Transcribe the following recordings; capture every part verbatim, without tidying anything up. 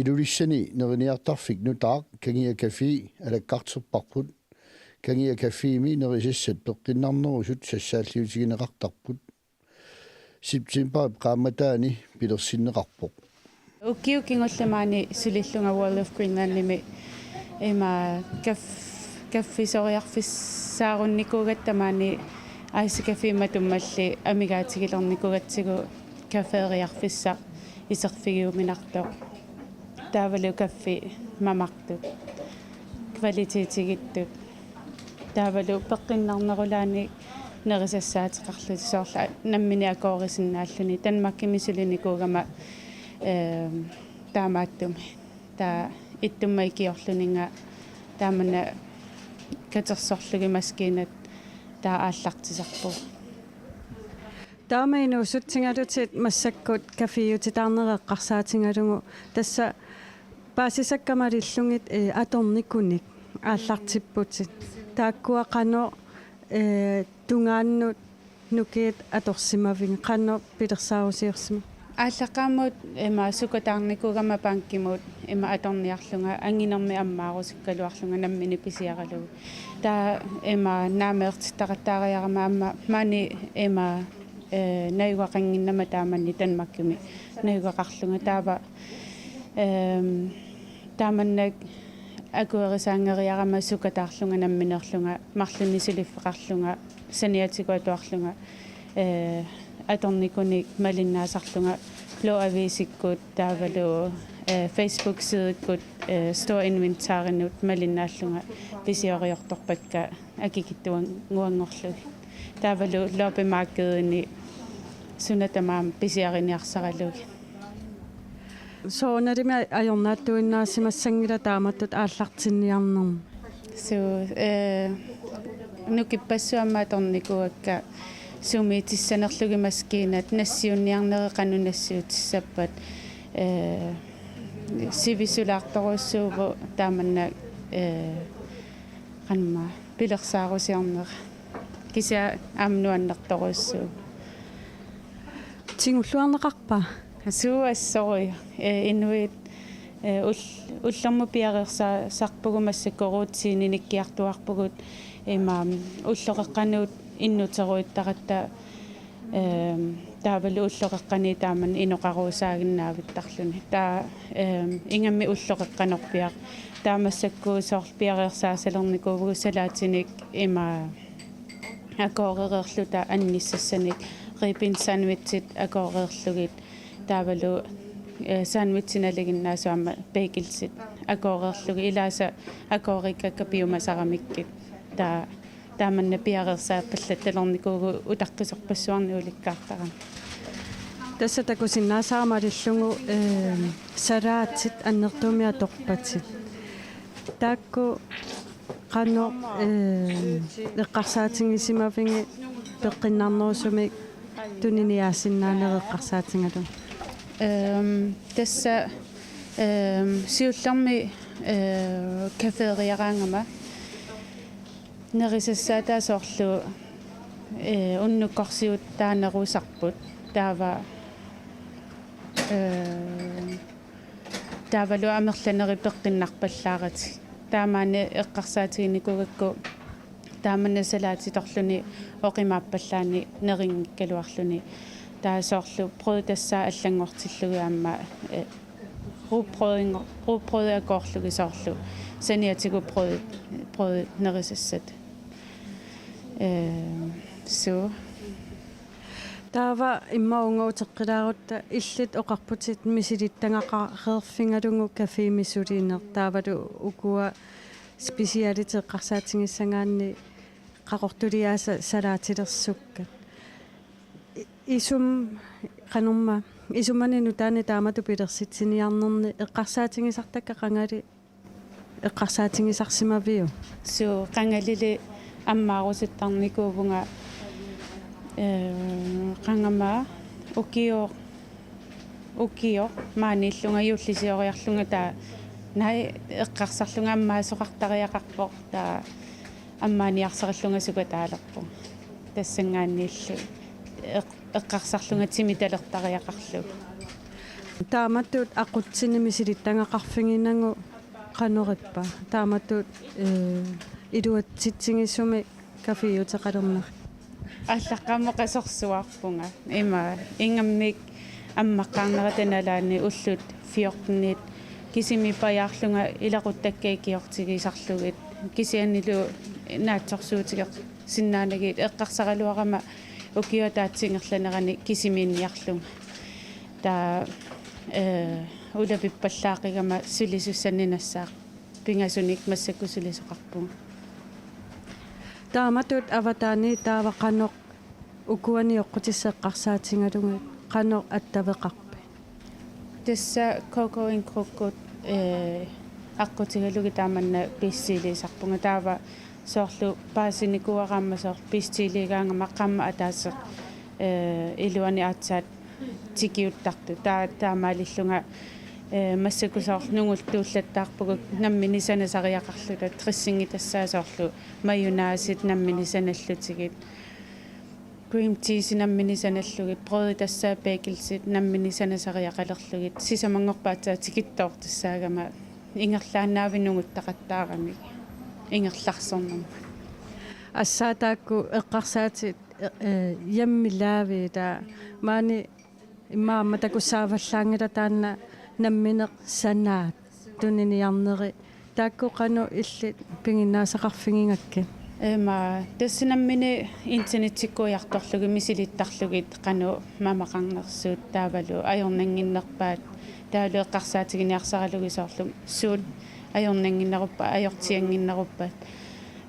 Ilulissani neriniartarfik nutaaq Kangia Café alakkarterparput. Kangia Cafémi nerisassat peqqinnarnerusut sassaalliutigineqartarput. Septembarip qaammataani pilersinneqarpoq. Ukiut kingulliit maani sulillunga World of Greenlandimi ima kaf-, kaffisoriarfissaarunnikuugatta maani Ice Café matummalli amigaatigilernikuugatsigu caféeriarfissaq iserfigiuminartoq. Taavalu kaffi mamartut, kvalitetigittoq. Taavalu peqqinnarnerulaanik nerisassaateqarlutik soorlu nammineq akoorisinnaalluni. Danmarkimi sulinikuugama, ehm, taamaattumik. Taava ittumma ikiorluninnga taamanna katersorlugit maskiinat taava aallartisarpugut. Taama inuusutsigalutit massakkut caféjutitaarnerit eqqarsaatigalugu tassa paasisakka malillugit, eh, atornikunik aallartipputit. Taakkua qanoq, eh, tungaannut nukiit atorsimavigit, qanoq pilersaarusiorsimavigit? Aallaqqaammut ima sukataarnikuugama bankimut ima atorniarlunga anginermik ammaarusukkaluarlunga nammineq pisiaralugu. Taava ima naameertittaqattaariarama aamma maani ima, eh, najugaqannginnama taamani Danmarkimi najugaqarlunga taava, ehm, taamannak akuerisaanngeriarama sukataarlunga nammineerlunga marlunnik suliffeqarlunga saniatigut atuarlunga, eh, atornikunik malinnaasarlunga Blå Avisikkut taavalu, eh, Facebook-sidekkut, eh, Store Inventarinut malinnaallunga pisioriortorpakka akikitsuannguanngorlugit. Taavalu loppemarkedini suna tamaat pisiariniarsaralugit. Soorunalimi ajornaattuinnaasimassanngilaq taamatut aallartinniarnermi. Suu, eh, nukippassuit aamma atornikuuakka sumiitissanerlugit maskiinat nassiunniarnerit qanoq nassiutissappat, eh, sivisulaartorujussuuvoq taamanna, eh, qanormaa pilersaarusiornera. Kisianni aamma nuannertorujussuuvoq. Tigulluarneqarpa? Suu assorujuk. Eh, inuit, eh, ul-, ullormut piareersaasarpugut massakkut rutiininikkiartuaarpugut ima ulloqeqqanut innuteruittaratta, ehm, taavalu ulloqeqqani taamanna inoqaruusaaginnaavittarluni. Taava, ehm, ingammik ulloqeqqanerpiaq. Taava massakkut soorlu piareersaasalernikuuvugut salaatinik ima akoorereerluta anissassanik, ribben sandwichit akooreerlugit, taavalu, eh, sandwichit nalinginnaasut aamma bagelsit akooreerlugit, ilaasa akoorikkakka piumasaramikkit. Taava taamanna piareersaappallattalernikuuvugut utaqqisorpassuarnik ulikkaartarami. Tassa takusinnaasara malillugu, eh, salaatit annertuumik atorpatit. Taakku qanoq, eh, eqqarsaatigisimavigit peqqinnarnerusumik tuniniaasinnaanerit eqqarsaatigalugu? Ehm, tassa, ehm, siullermik, eh, caféeriaraangama nerisassat taava soorlu, eh, unnukkorsiutaanerusarput. Taava, eh, taavalu amerlanerit peqqinnarpallaaratik. Taamaanneq eqqarsaatiginikuugakku taamanna salaatitorluni oqimaappallaannik nerinngikkaluarluni. Taava soorlu brød tassa allanngortillugit aamma, eh, rugbrødingo-, rugbrød akoorlugit soorlu saniatigut brød, brød nerisassat. Eh, suu. Taava immaqa uunga uteqqilaarutta illit oqarputit misilittagaqareerfigalugu cafémi sulineq taavalu ukua specialitit eqqarsaatigissagaanni qaqortuliaasa salaatilersukkat. I-, isum-, qanormaa, isumanik nutaanik taamatut pilersitsiniarnerni eqqarsaatigisartakka qangali eqqarsaatigisarsimaviuk? Suu, qangalili ammaarusuttarnikuuvunga, eh, qangamaa ukioq, ukioq maaniillunga juullisioriarlunga taava naak eqqarsarlunga ammaasoqartariaqarpoq taava ammaaniarsarillunga sukataalerpunga. Tassanngaanniillu eq-, eqqarsarlunga timitalertariaqarlugu. Taamatut aqutsinik misilittagaqarfiginagu qanorippa? Taamatut, eh, iluatsitsigisumik kaffiuteqalernerit. Aallaqqaammut qasorsuarpunga. Ima ingammik ammaqqaarnerata nalaani ullut fjortenit kisimi pajaarlunga ilaquttakka ikiortigisarlugit. Kisiannili naatsorsuutigersinnaanagit eqqarsaraluarama ukiup ataatsip ingerlanerani kisimiinniarlunga. Taava, eh, ulapippallaaqigama sulisussannik nassaaq pingasunik massakkut sulisoqarpunga. Taamatut avataani taava qanoq ukuani oqqutissat eqqarsaatigalugit qanoq attaveqarpit? Tassa Coco en Croc-kut, eh, aqqutigalugit taamanna bestiliisarpunga taava soorlu paasinikuuara aamma soorlu bestiliigaangama qaammat ataaseq, eh, iluani aatsaat tikiuttartut. Taa-, taamaalillunga, eh, massakkut soorlu nungultuullattaarpugut nammineq sanasariaqarluta, dressingit tassa soorlu mayonnaiset nammineq sanallutigit, cream cheese nammineq sanallugit, brødi tassa bagelsit nammineq sanasariaqalerlugit, sisamanngorpat aatsaat tikittoortussaagama ingerlaannavik nunguttaqattaaramik ingerlarsornermut. Tassa taakku eqqarsaatit, eh, eh, hjemmelavet, taava maani immaqa aamma takussaavallaanngilaq taanna nammineq sanaat tuniniarneri. Taakku qanoq illit piginnaasaqarfigigakkit? Ima tassa nammineq internettikkut ujartorlugit misilittarlugit qanoq mamaqarnersut taavalu ajornannginnerpaat, taavalu eqqarsaatiginiarsaralugit soorlu suut ajornannginneruppat, ajortiannginneruppat.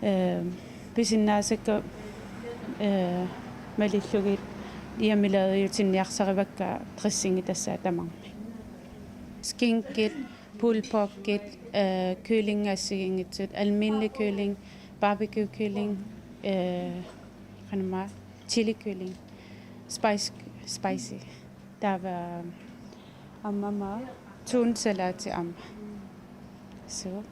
Eh, pisinnaasakka, eh, malillugit hjemmelaviutinniarsarivakka dressingit tassa tamarmik. Skinkit, pulled porkit, eh, kyllingi assigiinngitsut, almindelig kylling, barbecue kylling, eh, qanormaa, chili kylling, spice, spicy. Taava aamma tun salati aamma. Suu.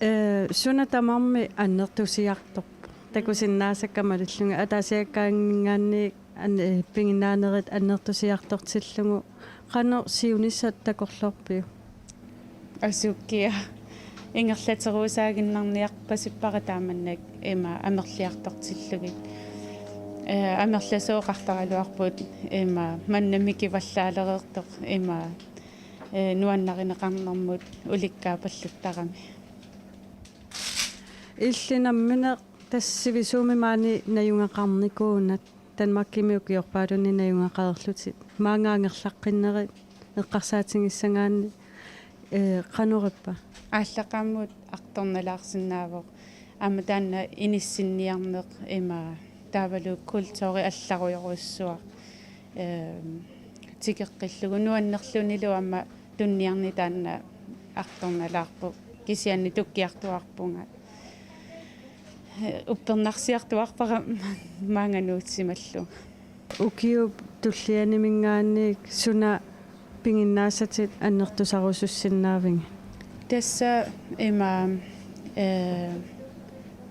Eh, suna tamarmi annertusiartorpoq. Takusinnaasakka malillugit ataasiakkaanninngaanniit an-, eh, piginnaanerit annertusiartortillugu qanoq siunissat takorloorpiuk? Asukiaq. Ingerlateruusaaginnarniarpasippara taamannak ima amerliartortillugit. Eh, amerlasooqartaraluarput ima manna mikivallaalereertoq ima, eh, nuannarineqarnermut ulikkaapalluttarami. Illit nammineq tassa sivisuumik maani najugaqarnikuunat, Danmarkimi ukiorpaalunni najugaqareerlutit. Maanga angerlaqqinnerit eqqarsaatigissagaanni, eh, qanorippa? Aallaqqaammut artornalaarsinnaavoq. Aamma taanna inissinniarneq ima taavalu kulturi allarujorujussuaq, ehm, tikeqqillugu nuannerlunilu aamma tunniarneq taanna artornalaarpoq, kisianni tukkiartuaarpunga. Eh, uppernarsiartuaarpara maanga nuutsimallugu. Ukiup tullianinngaanniit suna piginnaasatit annertusarusussinnaavigit? Tassa ima, eh,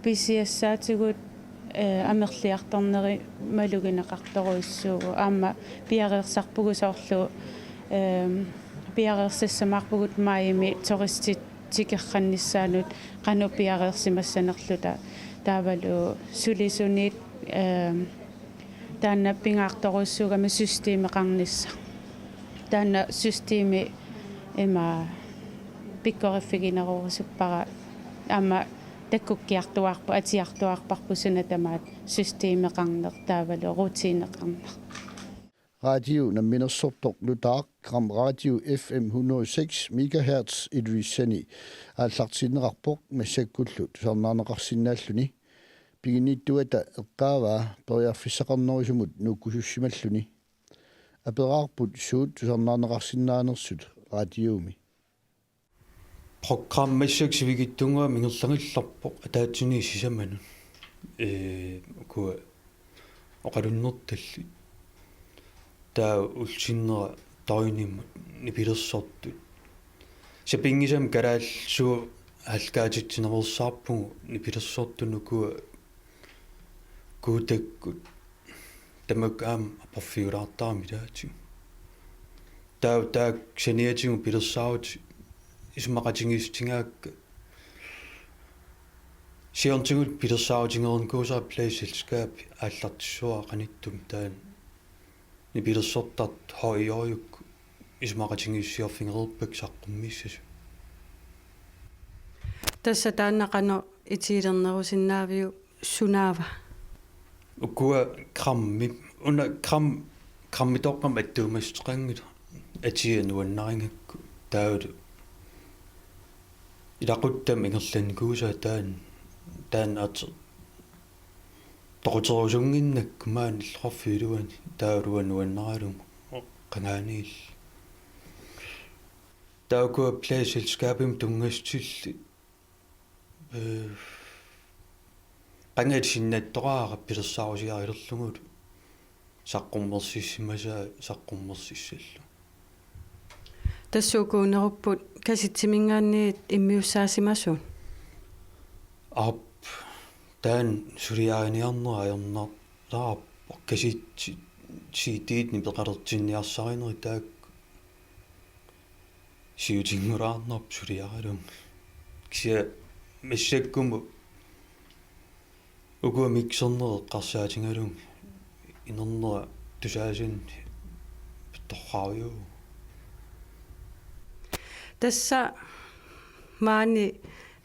pisiassaatigut, eh, amerliartorneri malugineqartorujussuuvoq. Aamma piareersarpugut soorlu, eh, piareersassamaarpugut maajimi turistit tikerrannissaannut qanoq piareersimassanerluta. Taavalu sulisunit, eh, taanna pingaartorujussuugami systemeqarnissaq. Taanna systemi ima pikkoriffiginerusuppara aamma takkukkiartuaarpoq, atiartuaarparput suna tamaat systemeqarneq taavalu rutineqarneq. Radio namminersortoq nutaaq, Gram Radio F M hundrede og seks megahertz Ilulissani aallartinneqarpoq massakkullu tusarnaarneqarsinnaalluni. Piginnittuata eqqaavaa periarfissaqarnerusumut nuukkusussimalluni. Aperaarput suut tusarnaarneqarsinnaanersut radiomi. Programmi massakkut sivikitsunnguamik ingerlaqqilerpoq ataatsimiinneq sisamanut. Ee, ukua oqalunnertallit. Taava ullup sinnera døgnimut nipilersortut. Sapinngisamik kalaallisut halvkaatitsinerusaarpugut nipilersortut ukua kuutakkut. Tamakku aamma aporfiulaartarami ilaatigut. Taava taakku saniatigut pilersaarutit isumaqatigiissutigaakka. Siornatigut pilersaarutigereernikuusara pladeselskab aallartissuara qanittumi, taanna nipilersortartut H I-ujukkut isumaqatigiissusiorfigereerpakka saqqummiissasut. Tassa taanna qanoq itiilernerusinnaaviuk, sunaava? Ukua grammi, una gram, grammitoqqamik attuumassuteqanngilaq, atia nuannarigakku, taavalu ilaquttamik ingerlannikuusara taanna, taanna ateq toquterusunnginnakku maani illoqarfiup iluani, taava uanga nuannaralugu qangaaniilli. Taava ukua pladeselskabimut tunngassutillit, ee, qangali sinnattoqarara pilersaarusiarilerlugulu saqqummersissimasaa saqqummersissallugu. Tassa ukuunerupput kassettiminngaanniit immiussaasimasut? Aap, taanna suliariniarnera ajornartarpoq, kassetti C D-t nipeqalertinniarsarinerit taakku siutinngulaarnarput suliaralugu. Kisianni massakkumut ukua mixernerit eqqarsaatigalugit inernera tusaasanni pittorqarujuuvoq. Tassa maani,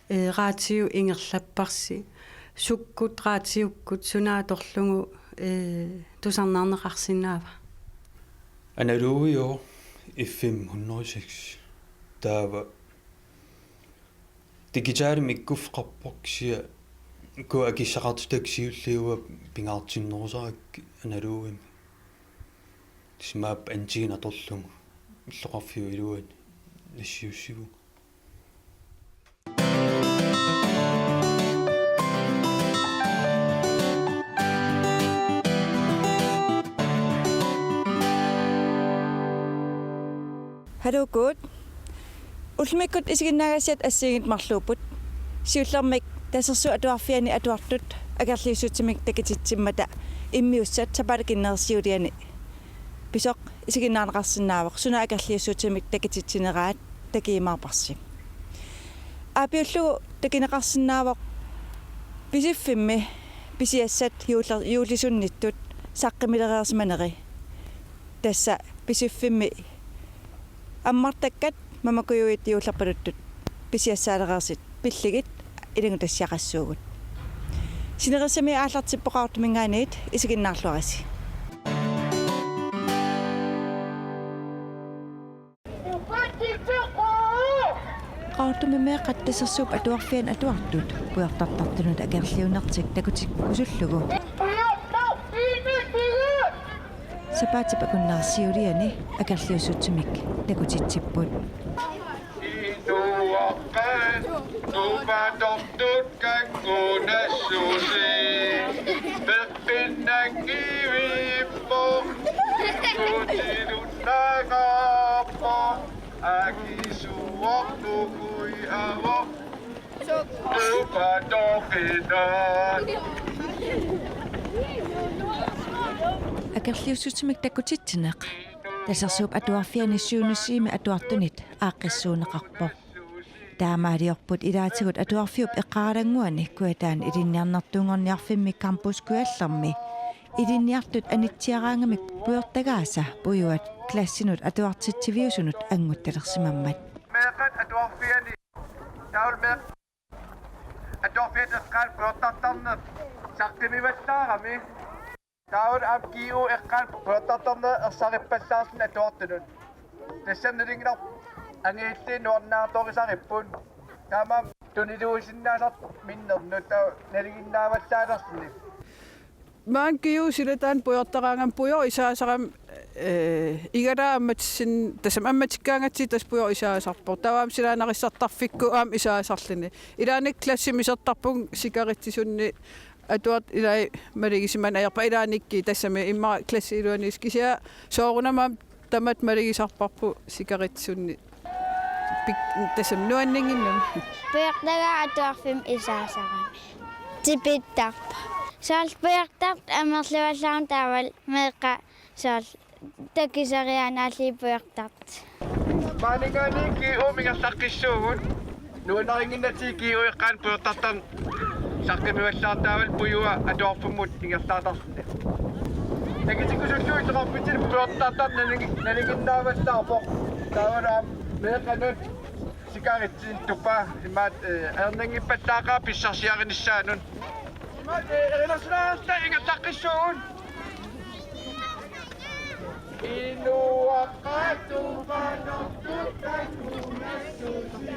ee, radio ingerlapparsi. Sukkut, radiukkut suna atorlugu, ee, tusarnaarneqarsinnaava? Analogiuvoq, F M hundrede og seks. Taava digitalimik ikkuffeqarpoq, kisianni ukua akissaqartitakka siulliit uanga pingaartinnerusarakkit analogimik. Tassa imaappoq antenni atorlugu illoqarfiup iluani nassiussivunga. Hallo Kurt. Ullumikkut isiginnaagassiat assigiinngitsut marluupput. Siullermik Tasersuup Atuarfiani atuartut akerliussutsimik takutitsimmata immiussat sapaatip akunneri siuliani pisoq isiginnaarneqarsinnaavoq, suna akerliussutsimik takutitsineraat takujumaarparsi. Aapiullugu takuneqarsinnaavoq Pisiffimmi pisiassat juuller-, juullisunnittut saqqummilereersimaneri. Tassa Pisiffimmi ammartakkat mamakkujuit juullerpaluttut pisiassaalereersut pillugit ilanngutassiaqassuugut. Sinerissami aallartippoq Qaqortuminngaanniit, isiginnaarluarisi. Qaqortumi meeqqat Tasersuup Atuarfiani atuartut pujortartartunut akerliunertik takutikkusullugu sapaatip akunneri siuliani akerliussutsimik takutitsipput. Inuaqqat tupatortut kakkunassusi peqqinnanngivippoq, tutilunnaqaarpoq, akisuuvoq tukuiavoq tupatoqinaq. Akerliussutsimik takutitsineq Tasersuup Atuarfiani syvende C-mi atuartunit aaqqissuunneqarpoq. Taamaaliorput ilaatigut atuarfiup eqqaralannguani Kujataani ilinniarnertuunngorniarfimmi Campus Kujallermi ilinniartut anitsiaraangamik pujortagaasa pujuat klassinut atuartitsiviusunut anguttalersimammat. Meeqqat atuarfiani, taavalu meeq-, atuarfiata eqqaani pujortartarneq saqqumivallaarami. Taavalu aamma G U eqqaani pujortartarneq ersarippallaarluni atuartunut. Tassami nalinginnaasumik angajulliit nuannaartorisaripput. Taamaammat tuniluusinnaasarput minnernut, taava nalinginnaavallaalerluni. Maani G U silataani pujortaraangama pujortagaasarami, ee, igalaap ammatissin-, tassami ammatikkaangatsigu tassa pujortagaasarpoq. Taava aamma silaannarissartarfikkut aamma tagaasarluni. Ilaanni klassimi isertarpunga sikaritsisunni atuartut ilai malugisimanni ajorpara, ilaannikkut tassami immaqa klassit iluanni, kisianni soorunami aamma tamatta malugisarparput sikaritsisunni. Pik-, tassami nuanninnginnami. Pujortagaat atuarfimmi tagaasarami. Tipittarpoq. Soorlu pujortartut amerlivallaarami taavalu meeqqat soorlu Takusariaannaalli pujortartut. Maaniingaanniit G U-mi ingerlaqqissuugut. Nuannarinnginnatsigu G U eqqaani pujortartarneq saqqummivallaartaavali pujua atuarfimmut ingerlaartarluni. Takutikkusullugu illoqarfitsinni pujortartarneq naligi-, nalinginnaavallaarpoq. Taavalu aamma meeqqanut sikaritsinni tupaa imaat, eh, ajornanngippallaaqaaq pissarsiarinissaanut. Imaat, eh, erinarsinaalluta ingerlaqqissuugut. Inuaqqatut panortut takunnassusi.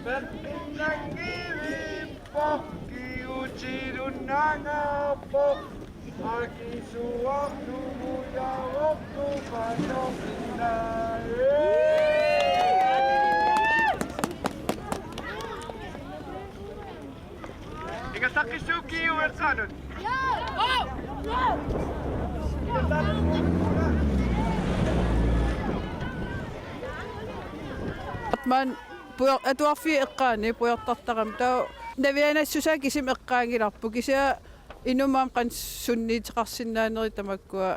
Peqqinnanngivippoq kiutilunnaangaappoq. Akisuartugujavortu panortinnae. Ingerlaqqissuugut G U eqqaanut. Atman pujor-, atuarfiup eqqaani pujortartarami. Taava navianassusaa kisimi eqqaanngilarput. Kisianni inummut aamma qanoq sunniuteqarsinnaaneri tamakkua,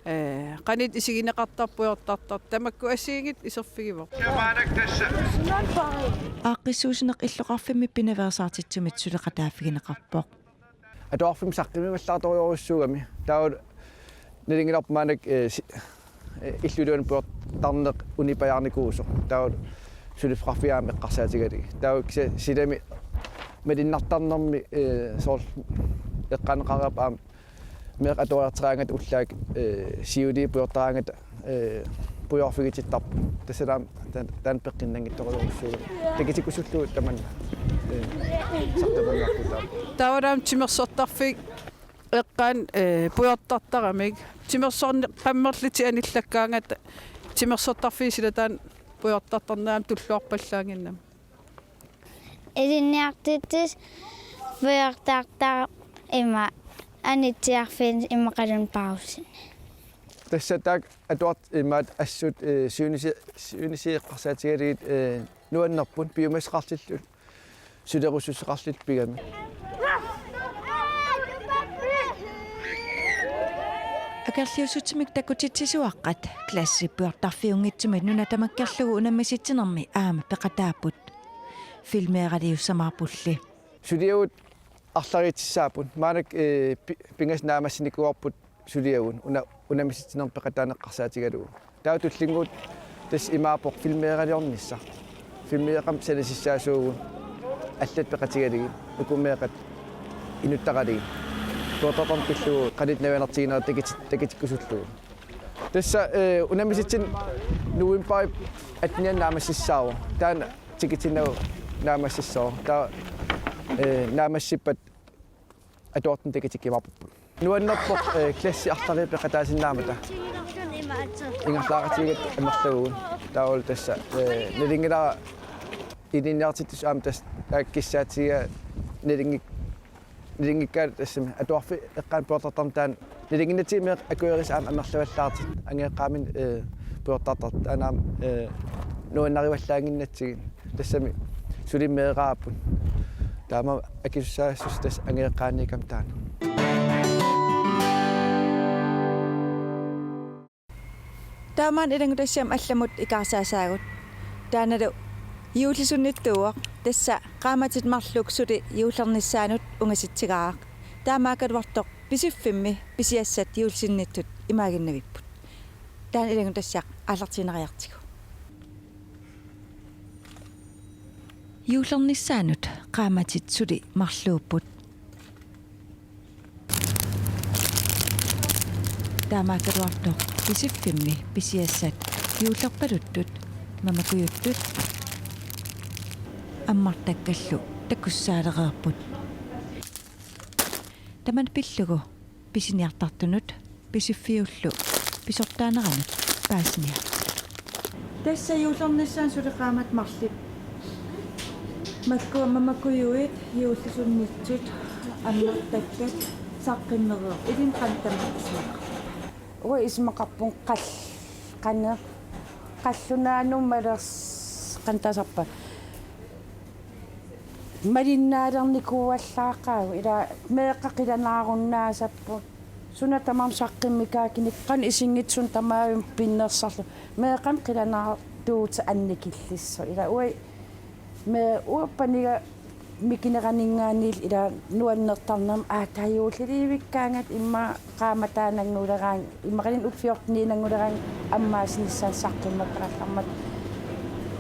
eh, qanoq isigineqartarput pujortartartut. Tamakku assigiinngitsut iserfigivoq. Aaqqissuussineq illoqarfimmi pinaveersaartitsumik suleqataaffigineqarpoq. Atuarfimmi saqqummivallaartorujussuugami. Taava nalunngilarput maannakkut, eh, si-, eh, illup iluani pujortarneq unipajaarnikuusoq. Taava suliffeqarfiit aamma eqqarsaatigalugit. Taava kisianni silami malunnartarnermi, eh, soorlu eqqaaneqareerpat aamma meeqqat atuariartaraangata ullaakkut, eh, siuliini pujortaraangata, eh, pujoorfigitittarput. Tassa taanna, taanna, taanna peqqinnanngitsorujussuuvoq. Takutikkusullugu tamanna, eh, saqqummiinnartut taava. Taava taama timersortarfiup eqqaani, eh, pujortartaramik. Timersorneq qammerlutik anillakkaangata timersortarfiit silataanni pujortartarneq aamma tulluarpallaannginnami. Ilinniartitsisut pujortartaramik ima anitsiarfiit immaqaluunniit pausini. Tassa taakku atuartut imaattoq assut, eh, siunissaq, siunissaq eqqarsaatigalugit, eh, nuannerput piumassuseqarlunilu sulerussuseqarlunilu pigamik. Akerliussutsimik takutitsisuaqqat klassit pujortarfiunngitsumik nuna tamakkerlugu unammisitsinermi aamma peqataapput. Filmeeraliussamaarpulli. Suliavut arlariitsissaapput. Maannakkut, eh, pi-, pingasut naammassinikuuarput suliavut una-, unammisitsinermi peqataaneq eqqarsaatigalugu. Taava tullinnguuttoq tassa imaappoq filmeeraliornissaq. Filmeeqqamik sanasissaasuugut allat peqatigalugit, uku meeqqat inuttaqalugit. Pujortartarneq pillugu qanoq navianartiginera takuti-, takutikkusullugu. Tassa, eh, unammisitsineq novembarip attenianni naammassissaavoq. Taanna tikutinnagu naammassissaaq. Taava, eh, naammassippat atuartunut takutikkumaarparput. Nuannerpoq, eh, klassit arlallit peqataasinnaammata. Ingerlaaqatigiigatta amerlavugut. Taavalu tassa, eh, nalunngilara ilinniartitsisut aamma tassa taakku kissaatigigaat nalunngik-, nalunngikkaat tassami atuarfiup eqqaani pujortartarneq taanna nalunnginnatsigu meeqqat akuerisa aamma amerlavallaartut angajoqqaaminnut, eh, pujortartartut aamma, eh, nuannarivallaannginnatsigit. Tassami suli meeraapput. Taamaammat akisussaassuseq tassa angajoqqaaniikkami taanna. Taamaammat ilanngutassiami allamut ikaarsaasaagut. Taannalu juullisunnittuuvoq, tassa qaammatit marluk suli juullernissaanut ungasitsigaaq. Taamaakkaluartoq Pisiffimmi pisiassat juullisunnittut imaaginnavipput. Taanna ilanngutassiaq aallartiinnariartigu. Juullernissaanut qaammatit suli marluupput. Taamaakkaluartoq Pisiffimmi pisiassat juullerpaluttut, mamakujuttut ammartakkallu takussaalereerput. Tamanna pillugu pisiniartartunut Pisiffiullu pisortaaneranut paasiniarlugu. Tassa juullernissaanut suli qaammatit marluk. Makkua mamakujuit juullisunnitsut ammartakkat saqqummereerput. Ilinnut qanoq tamaat isumaqarpa? Uanga isumaqarpunga qal-, qanoq, qallunaanut malers-, qanoq taasarpa. Malinnaalernikuuallaaqaagut, ila meeqqat qilanaarunnaassapput. Suna tamarmi saqqimmikaaginik qanoq isinngitsoq, suna tamarmi pinnersarlugu. Meeqqamik qilanaartuutit annikillissaaq. Ila uanga me uanga paniga mikineraninngaanniillu ila nuannertarnermik, aa, taava juullilivikkaangat immaqa qaammatip taanannguleraangat, imaluunniit ukiup fjorteninnguuleraangat ammaasinissaanut saqqummertaqartarmat.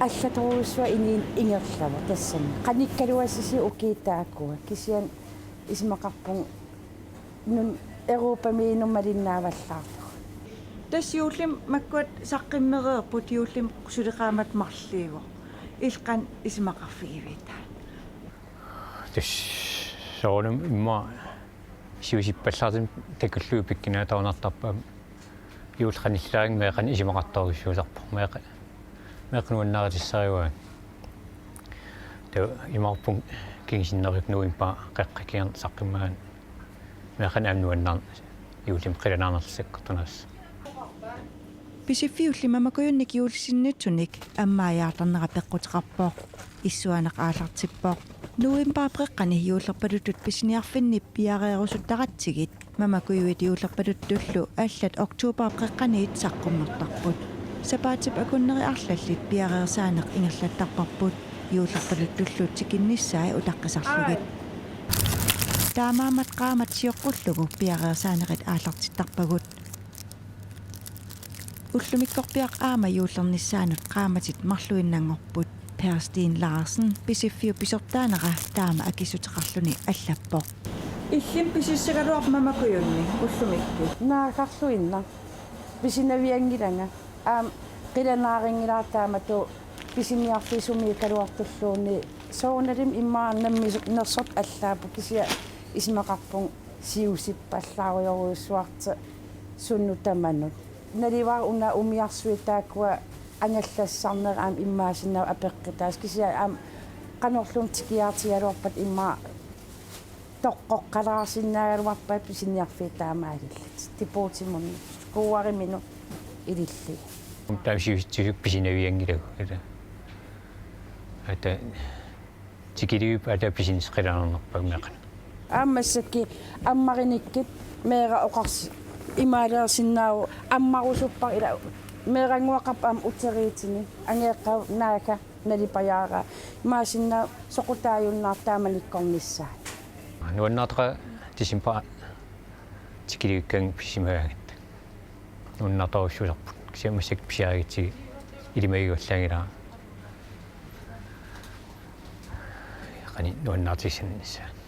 Allatorujussuaq inuuneq ingerlavoq tassani. Qanikkaluassisi ukiut taakkua. Kisianni isumaqarpunga nunap Europamiinut malinnaavallaarlugu. Tassa juullimi makkua saqqummereerput, juullimi suli qaammat marluuvoq. Illit qanoq isumaqarfigiviuk taanna? Tassa soorunami immaqa siusippallaartumik takullugu pikkunaatorunartarpoq. Juulli qanillilaarinnginnami meeqqanik isumaqartorujussuusarpoq. Meeqqat, meeqqat nuannaarutissarivaa. Taava imaappoq kingusinnerusumik novembarip qeqqata kingorna saqqummagaanni meeqqanik aamma nuannaarneq juullimi qilanaarnerlu sakkortunerussaaq. Pisiffiulli mamakujunnik juullisinnittunik ammaajaartarnera peqquteqarpoq. Issuaaneq aallartippoq. Novembarip qeqqani juullerpaluttut pisiniarfinni piareerusuttaratsigit mamakujuit juullerpaluttullu allat oktobarip qeqqaniit saqqummertarput. Sapaatip akunneri arlallit piareersaaneq ingerlattarparput, juullerpaluttullu tikinnissaat utaqqisarlugit. Taamaammat qaammat sioqqullugu piareersaanerit aallartittarpagut. Ullumikkorpiaq aamma juullernissaanut qaammatit marluinnanngorput. Per Steen Larsen, Pisiffiup pisortaanera, taama akissuteqarluni allappoq. Illimmi pisissagaluarpit mamakujunnik ullumikkut? Naagarluinnaq. Pisinavianngilanga. Aamma qilanaarunngilara taamatut pisiniarfiit sumiikkaluartulluunniit. Soorunalimi immaqa namminersortut allaapput, kisianni isumaqarpunga siusippallaarujorujussuartoq sunnut tamanut. Naluara una umiarsuit taakkua angallassarnerat aamma imaassinnaavoq apeqqutaasut, kisianni aamma qanorluunniit tikiaatigaluarpat immaqa toqqoqqalaarsinnaagaluarpat pisiniarfiit taamaalillutik. Depotimi una kuuariminut ilillugit. Taava siusitsisut pisinavianngilagut, ila. Ata tikillugu ata pisineq qilanaarnerpaamik meeqqanik. Aamma massakkut ammarinikkut meeraq oqarsi-, imaaliorsinnaavoq ammarusuppara, ila meerannguaqarpoq aamma uteriitini angajoqqaavut naaka nalipajaaraa. Imaassinnaavoq soqutaajunnaartoq taamanikkornissaa. Nuannaartoqaaq decembarip tikillugu pisisimagamik. Nuannaartorujussuusarput. Kisianni massakkut pisiarigutsigit ilimagigaluaraangat. Qanoq nuannaartigissanersoq.